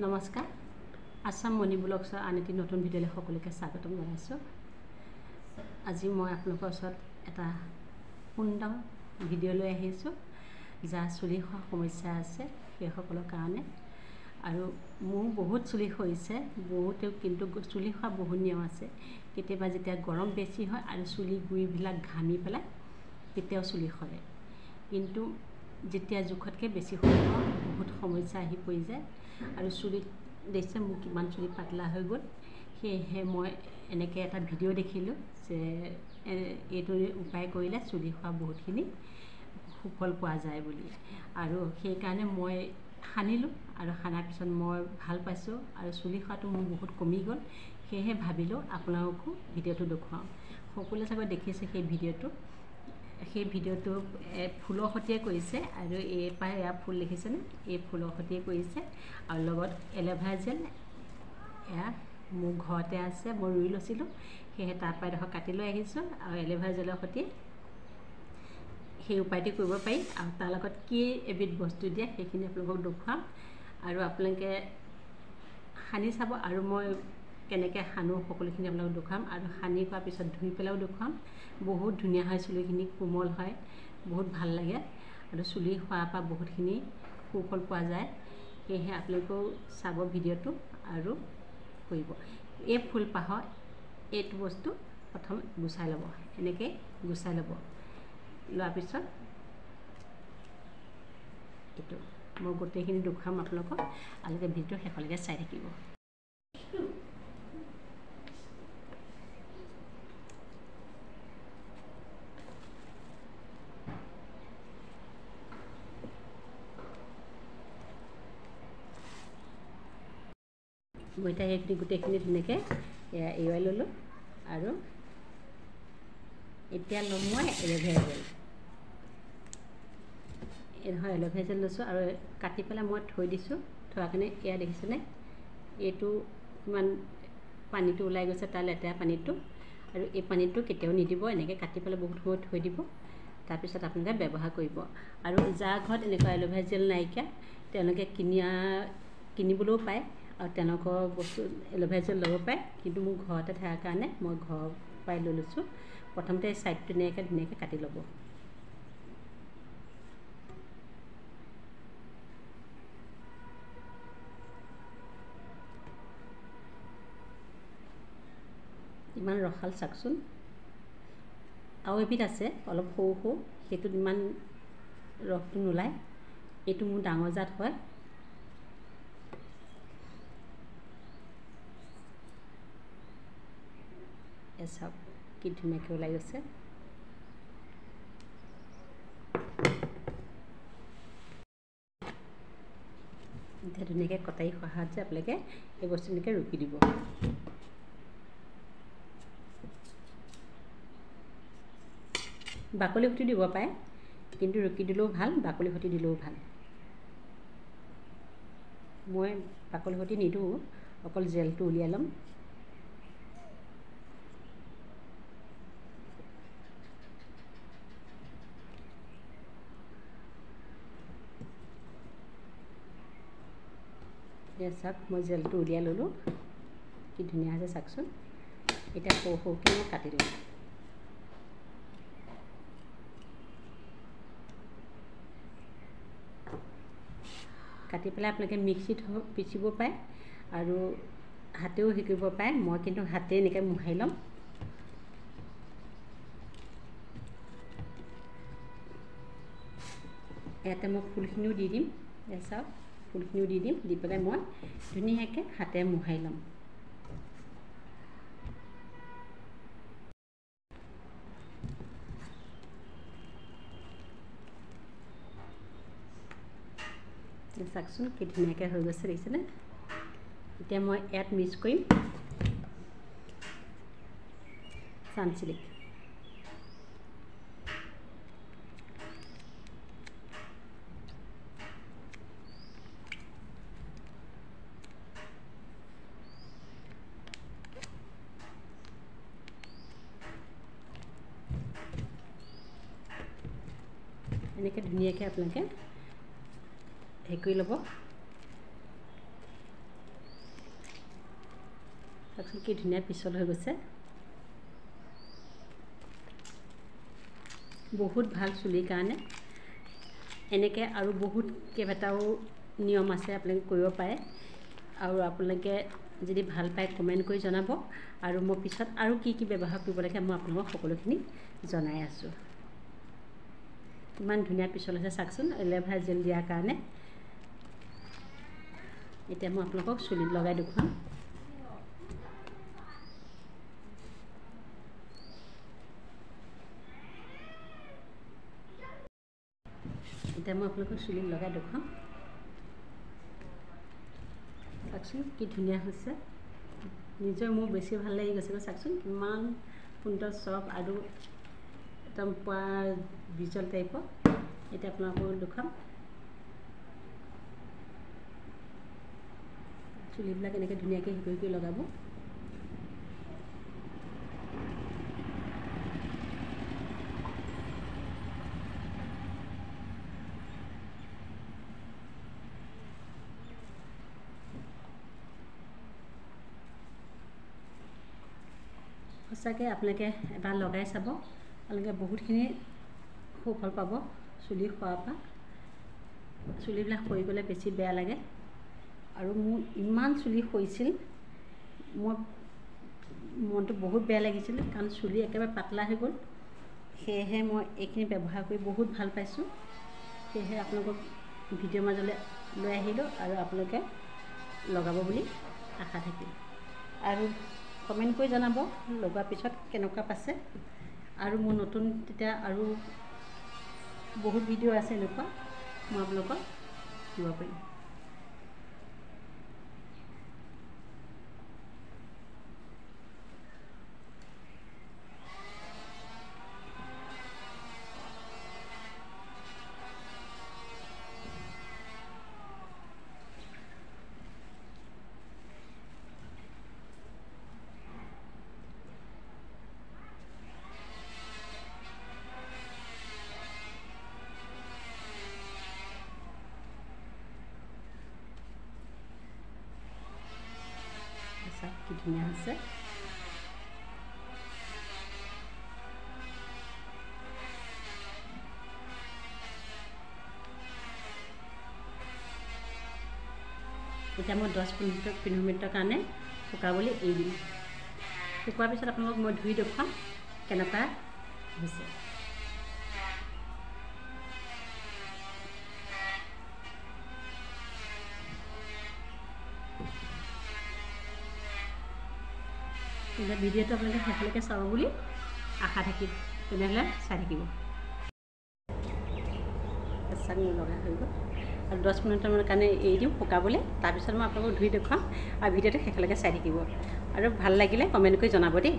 নমস্কাৰ, আছাম মণি ব্লগছৰ আন এটি নতুন ভিডিঅ'লৈ সকলোকে স্বাগতম জনাইছোঁ। আজি মই আপোনালোকৰ ওচৰত এটা সুন্দৰ ভিডিঅ' লৈ আহিছোঁ, যাৰ চুলি সৰা সমস্যা আছে সেইসকলৰ কাৰণে। আৰু মোৰ বহুত চুলি সৰিছে, বহুতেও কিন্তু চুলি সৰা বহুত নিয়ম আছে। কেতিয়াবা যেতিয়া গৰম বেছি হয় আৰু চুলি গুৰিবিলাক ঘামি পেলাই তেতিয়াও চুলি সৰে, কিন্তু যেতিয়া জোখতকৈ বেছি সৰিব বহুত সমস্যা আহি পৰি যায়। আৰু চুলিত দেখিছে মোৰ কিমান চুলি পাতলা হৈ গ'ল। সেয়েহে মই এনেকৈ এটা ভিডিঅ' দেখিলোঁ যে এইটো উপায় কৰিলে চুলি সৰা বহুতখিনি সুফল পোৱা যায় বুলি, আৰু সেইকাৰণে মই সানিলোঁ। আৰু সানাৰ পিছত মই ভাল পাইছোঁ আৰু চুলি সৰাটো মোৰ বহুত কমি গ'ল। সেয়েহে ভাবিলোঁ আপোনালোককো ভিডিঅ'টো দেখুৱাওঁ। সকলোৱে চাগৈ দেখিছে সেই ভিডিঅ'টো। সেই ভিডিঅ'টো ফুলৰ সৈতে কৰিছে, আৰু এই পাই এয়া ফুল দেখিছেনে, এই ফুলৰ সৈতে কৰিছে। আৰু লগত এল'ভেৰা জেল, এয়া মোৰ ঘৰতে আছে, মই ৰুই লৈছিলোঁ, সেয়েহে তাৰ পৰা এডোখৰ কাটি লৈ আহিছোঁ। আৰু এল'ভেৰা জেলৰ সৈতে সেই উপায়টো কৰিব পাৰি। আৰু তাৰ লগত কি এবিধ বস্তু দিয়ে সেইখিনি আপোনালোকক দেখুৱাম, আৰু আপোনালোকে সানি চাব। আৰু মই কেনেকৈ সানো সকলোখিনি আপোনালোকক দেখুৱাম, আৰু সানি কৰাৰ পিছত ধুই পেলাইও দেখুৱাম। বহুত ধুনীয়া হয়, চুলিখিনি কোমল হয়, বহুত ভাল লাগে। আৰু চুলি সৰাৰ পৰা বহুতখিনি সুফল পোৱা যায়। সেয়েহে আপোনালোকেও চাব ভিডিঅ'টো আৰু কৰিব। এই ফুলপাহৰ এইটো বস্তু প্ৰথম গুচাই ল'ব, এনেকৈ গুচাই ল'ব। লোৱাৰ পিছত এইটো মই গোটেইখিনি দেখুৱাম আপোনালোকক, আপোনালোকে ভিডিঅ'টো শেষলৈকে চাই থাকিব। মই এতিয়া সেইখিনি গোটেইখিনি ধুনীয়াকৈ এৰুৱাই ল'লোঁ। আৰু এতিয়া ল'ম মই এল'ভেৰা জেল। এই নহয়, এল'ভেৰা জেল লৈছোঁ আৰু কাটি পেলাই মই থৈ দিছোঁ। থোৱাৰ কাৰণে এয়া দেখিছেনে, এইটো কিমান পানীটো ওলাই গৈছে, তাৰ লেতেৰা পানীটো। আৰু এই পানীটো কেতিয়াও নিদিব, এনেকৈ কাটি পেলাই বহুত সময় থৈ দিব, তাৰপিছত আপোনালোকে ব্যৱহাৰ কৰিব। আৰু যাৰ ঘৰত এনেকুৱা এল'ভেৰা জেল নাইকিয়া, তেওঁলোকে কিনিবলৈও পায় আৰু তেওঁলোকৰ বস্তু এল'ভেৰা জেল ল'ব পাৰে। কিন্তু মোৰ ঘৰতে থকাৰ কাৰণে মই ঘৰৰ পৰাই লৈ লৈছোঁ। প্ৰথমতে ছাইডটো ধুনীয়াকৈ ধুনীয়াকৈ কাটি ল'ব। ইমান ৰসাল চাওকচোন। আৰু এবিধ আছে অলপ সৰু সৰু, সেইটোত ইমান ৰসটো নোলায়। এইটো মোৰ ডাঙৰ জাত হয়। চাওক কি ধুনীয়াকৈ ওলাই গৈছে। এতিয়া ধুনীয়াকৈ কটাৰী সহায়ত যে আপোনালোকে এই বস্তু এনেকৈ ৰুকি দিব। বাকলি সৈতে দিব পাৰে, কিন্তু ৰুকি দিলেও ভাল, বাকলি সৈতে দিলেও ভাল। মই বাকলি সৈতে নিদিওঁ, অকল জেলটো উলিয়াই ল'ম। চাওক মই জেলটো উলিয়াই ল'লোঁ, কি ধুনীয়া হৈছে চাওকচোন। এতিয়া সৰু সৰুকৈ মই কাটি ল'ম। কাটি পেলাই আপোনালোকে মিক্সিত পিচিব পাৰে আৰু হাতেও শিকিব পাৰে। মই কিন্তু হাতে এনেকৈ মোহাৰি ল'ম। ইয়াতে মই ফুলখিনিও দি দিম। চাওক ফুলখিনিও দি দিম, দি পেলাই মই ধুনীয়াকৈ হাতে মোহাৰি ল'ম। চাওকচোন কি ধুনীয়াকৈ হৈ গৈছে, দেখিছেনে। এতিয়া মই ইয়াত মিক্স কৰিম চানচিল্ক। এনেকৈ ধুনীয়াকৈ আপোনালোকে হেৰি কৰি ল'ব। চাওকচোন কি ধুনীয়া পিছল হৈ গৈছে। বহুত ভাল চুলিৰ কাৰণে। এনেকৈ আৰু বহুত কেইবাটাও নিয়ম আছে, আপোনালোকে কৰিব পাৰে। আৰু আপোনালোকে যদি ভাল পায় কমেণ্ট কৰি জনাব। আৰু মই পিছত আৰু কি কি ব্যৱহাৰ কৰিব লাগে মই আপোনালোকক সকলোখিনি জনাই আছোঁ। ইমান ধুনীয়া পিছল হৈছে চাওকচোন এল'ভেৰা জেল দিয়াৰ কাৰণে। এতিয়া মই আপোনালোকক চুলিত লগাই দেখুৱাম। এতিয়া মই আপোনালোকক চুলিত লগাই দেখুৱাম। চাওকচোন কি ধুনীয়া হৈছে। নিজৰ মোৰ বেছি ভাল লাগি গৈছে। চাওকচোন কিমান সুন্দৰ চফ্ট আৰু একদম পূৰা বিজল টাইপৰ। এতিয়া আপোনালোকক দেখুৱাম চুলিবিলাক এনেকৈ ধুনীয়াকৈ শিকি শিকি লগাব। সঁচাকৈ আপোনালোকে এবাৰ লগাই চাব, আপোনালোকে বহুতখিনি সুফল পাব চুলি সৰাৰ পৰা। চুলিবিলাক সৰি গ'লে বেছি বেয়া লাগে। আৰু মোৰ ইমান চুলি সৰিছিল, মই মনটো বহুত বেয়া লাগিছিল, কাৰণ চুলি একেবাৰে পাতলা হৈ গ'ল। সেয়েহে মই এইখিনি ব্যৱহাৰ কৰি বহুত ভাল পাইছোঁ। সেয়েহে আপোনালোকক ভিডিঅ'ৰ মাজলৈ লৈ আহিলোঁ আৰু আপোনালোকে লগাব বুলি আশা থাকিল। আৰু কমেণ্ট কৰি জনাব লগোৱাৰ পিছত কেনেকুৱা পাইছে। আৰু মোৰ নতুন তেতিয়া আৰু বহুত ভিডিঅ' আছে এনেকুৱা, মই আপোনালোকক দিব পাৰিম। কি ধুনীয়া হৈছে। এতিয়া মই 10-15 মিনিটৰ কাৰণে শুকাবলৈ এৰি দিম। শুকোৱাৰ পিছত আপোনালোকক মই ধুই দেখুৱাম কেনেকুৱা হৈছে। ভিডিঅ'টো আপোনালোকে শেষলৈকে চাব বুলি আশা থাকিল, তেনেহ'লে চাই থাকিব। চাং লগা হৈ গ'ল আৰু 10 মিনিটৰ কাৰণে এৰি দিম শুকাবলৈ। তাৰপিছত মই আপোনালোকক ধুই দেখুৱাম আৰু ভিডিঅ'টো শেষলৈকে চাই থাকিব। আৰু ভাল লাগিলে কমেণ্ট কৰি জনাব দেই।